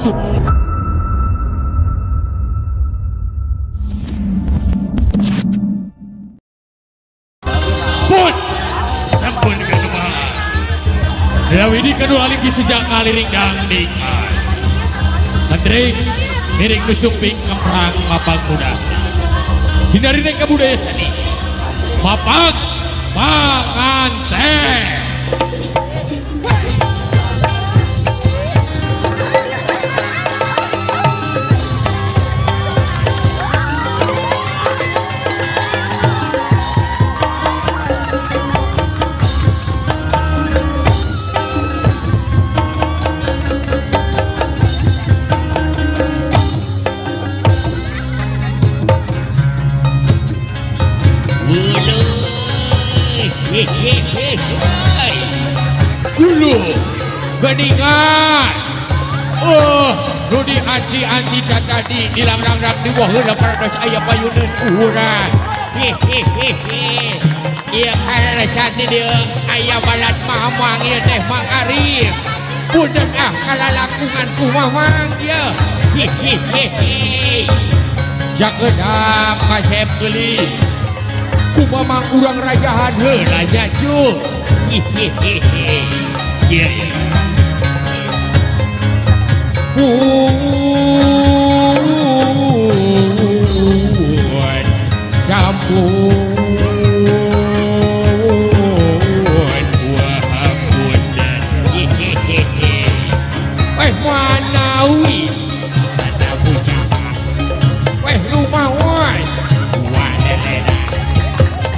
Pun sampun kedua. Dewi di kedua lagi sejak ngaliring dangding as. Menteri miring nusumping kemprang mapag muda. Hindari neka budaya seni. Mapag manganten. Dulu geningan oh nu di anti-anti tadi dilang-lang di bawah heula parados aya payuneun urang hehehe ieu karasa di dieu aya balad mamang ieu teh Mang Arif budak ah kalalangkungan ku mamang ieu hehehe jakedap kasep geulis ku mamang urang rajahan heula nya cu hehehe ieu pun campur buah punten hehehe weh manawi ada bujang weh lumawas wadelena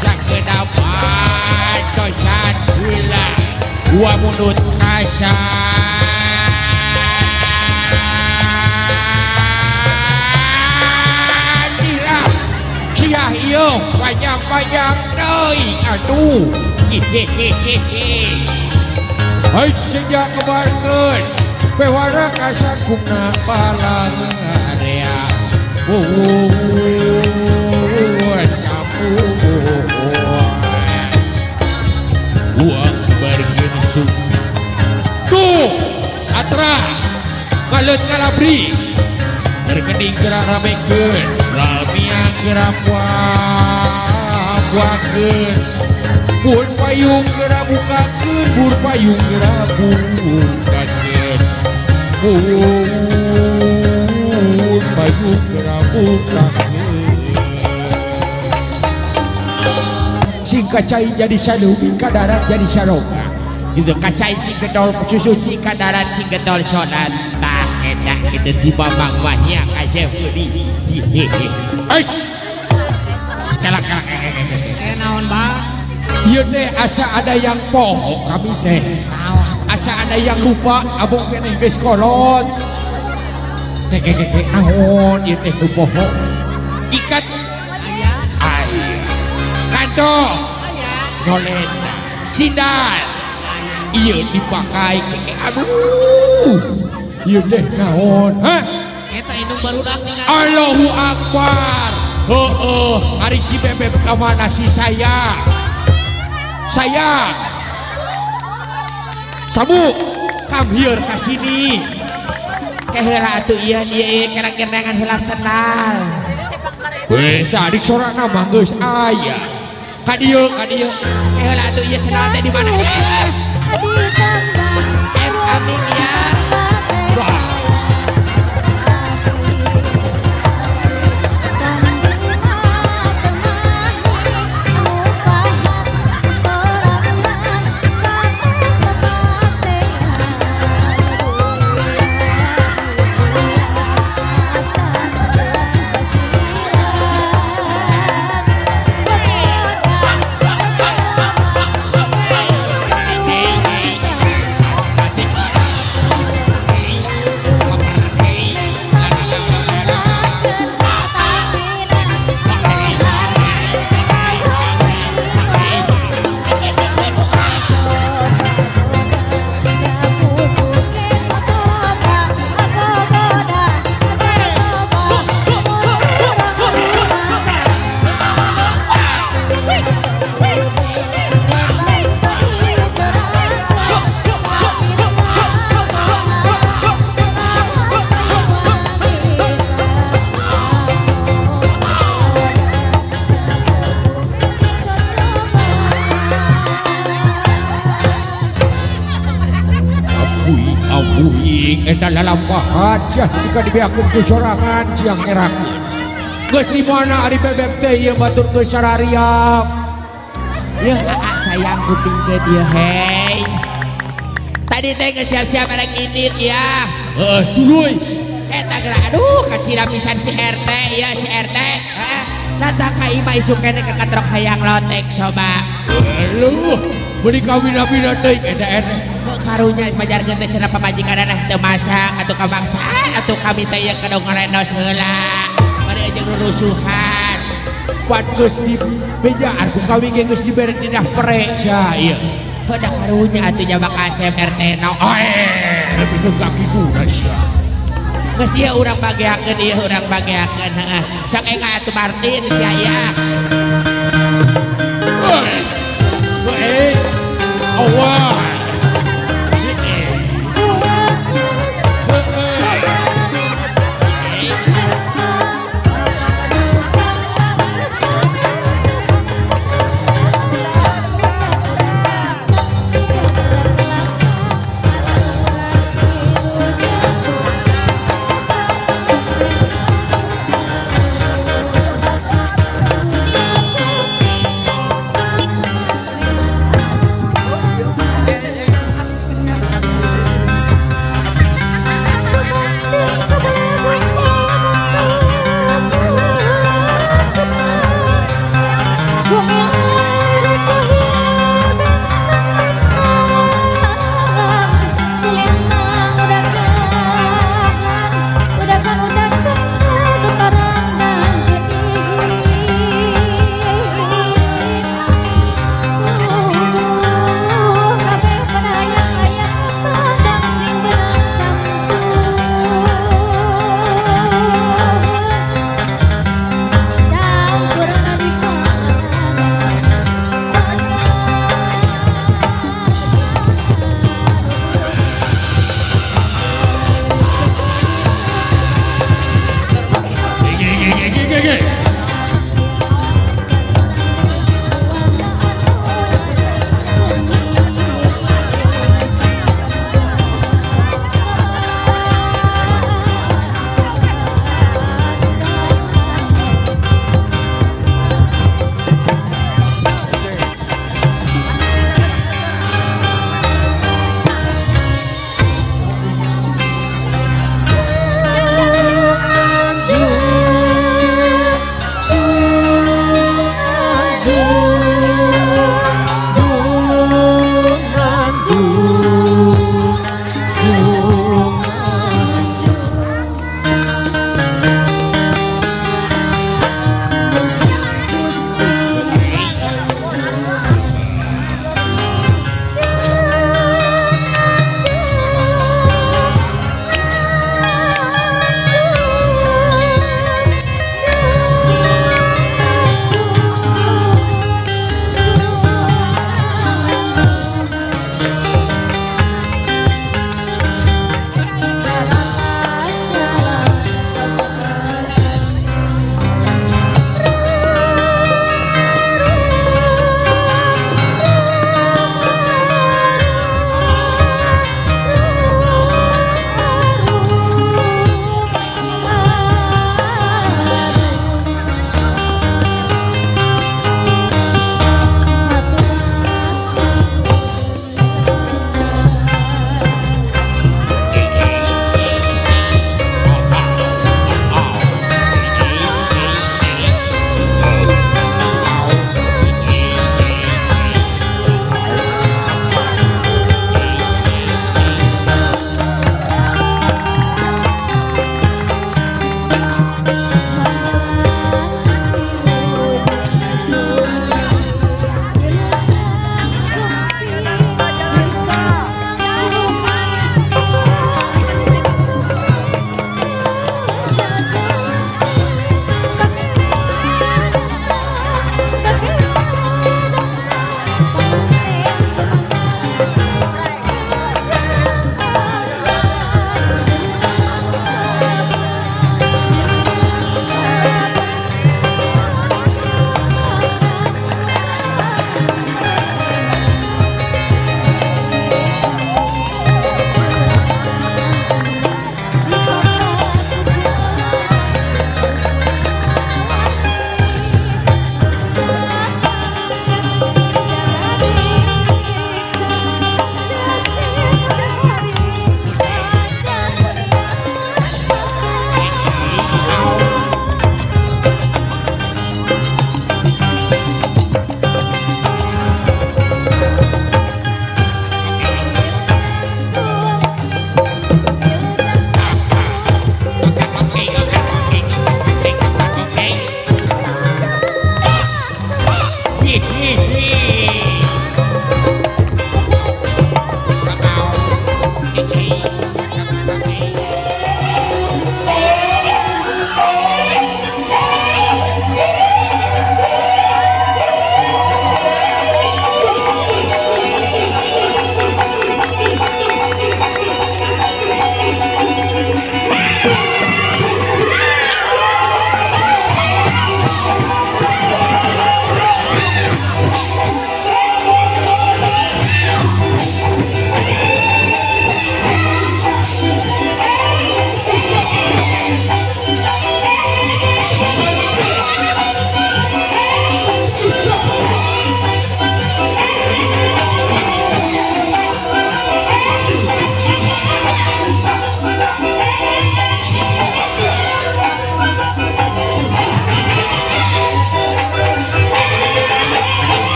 sakedapan cocan heula dua munut kasar ieu panjang-panjang deui aduh hehehehe hai sejak kebarkeun pewara kasakungna balang area campur uang barkeun sumbi tuh atra ngaleut ngalabri terkening gerak ramekeun ramiang gerak buakeun pun payung gerak bukakeun bur payung gerak bukakeun pun payung gerak bukakeun sing kacai jadi salubi kadarat jadi saroga gitu kacai sing gedol susu sing kadarat sing gedol sodan tah enak gitu di babang wahnya kasep di hehehe eish kelak kelak naon bang ieu teh asa ada yang poho kami teh asa ada yang lupa abong keneh geus kolot teh keke naon ieu teh nu poho ikat aya aya kantong aya nolena sindal ieu dipakai keke aduh ieu teh naon hah eta indung barudak ningali Allahu Akbar heeh ari si bebek ka mana si saya sabu come here ka sini keheula atuh ieu ieu kerang-kerangan heula sendal weh tadi sorana mah geus aya ka dieu keheula atuh ieu sendal teh di mana amin ya. Kuping eta lalampahan sia duka dibeakeun ku sorangan sia ngerakeun. Geus di mana ari bebeb teh ieu batur geus sarariap. Yeuh aa sayang kuping teh ieu hei. Tadi teh geus siap-siap arek indit ya. Heeh tuluy. Eta geura aduh kacira pisan si RT ya si RT. Heeh. Datang ka imah isuk keneh ka katrok hayang lotek coba. Aduh, beli kawin-kawin teh eta RT. Karunya majarkeun teh cenah pamajikanana teu masak atuh kamangsa atuh kami teh ieu kedong ngarenos heula. Bari jeung rurusuhan. Pan geus di bejaan ku kami ge geus dibere tina pere sia ieu. Heuh da karunya atuh jaba ka asep RT no. Ae, lebih ka kitu da sia. Geus ieu urang bageakeun ieu urang bageakeun heeh. Sok engga atuh Martin sia ieu. Heuh. Awas.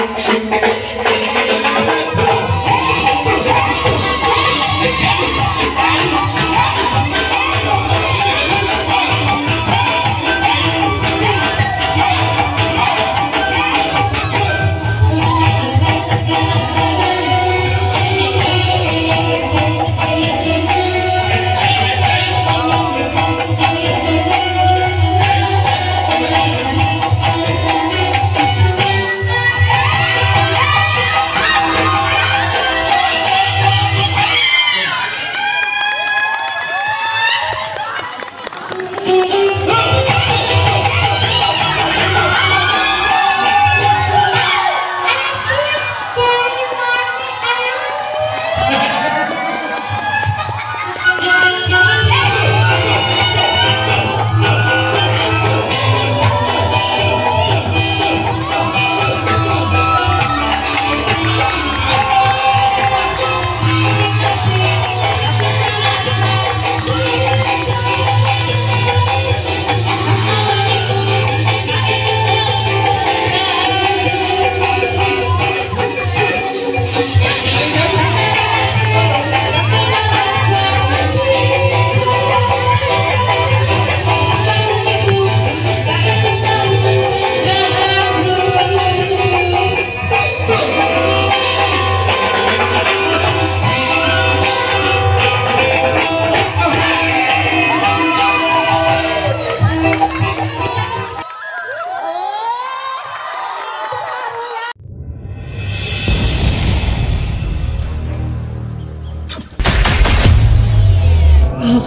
Ha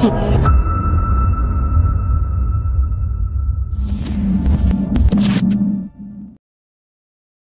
ha ha.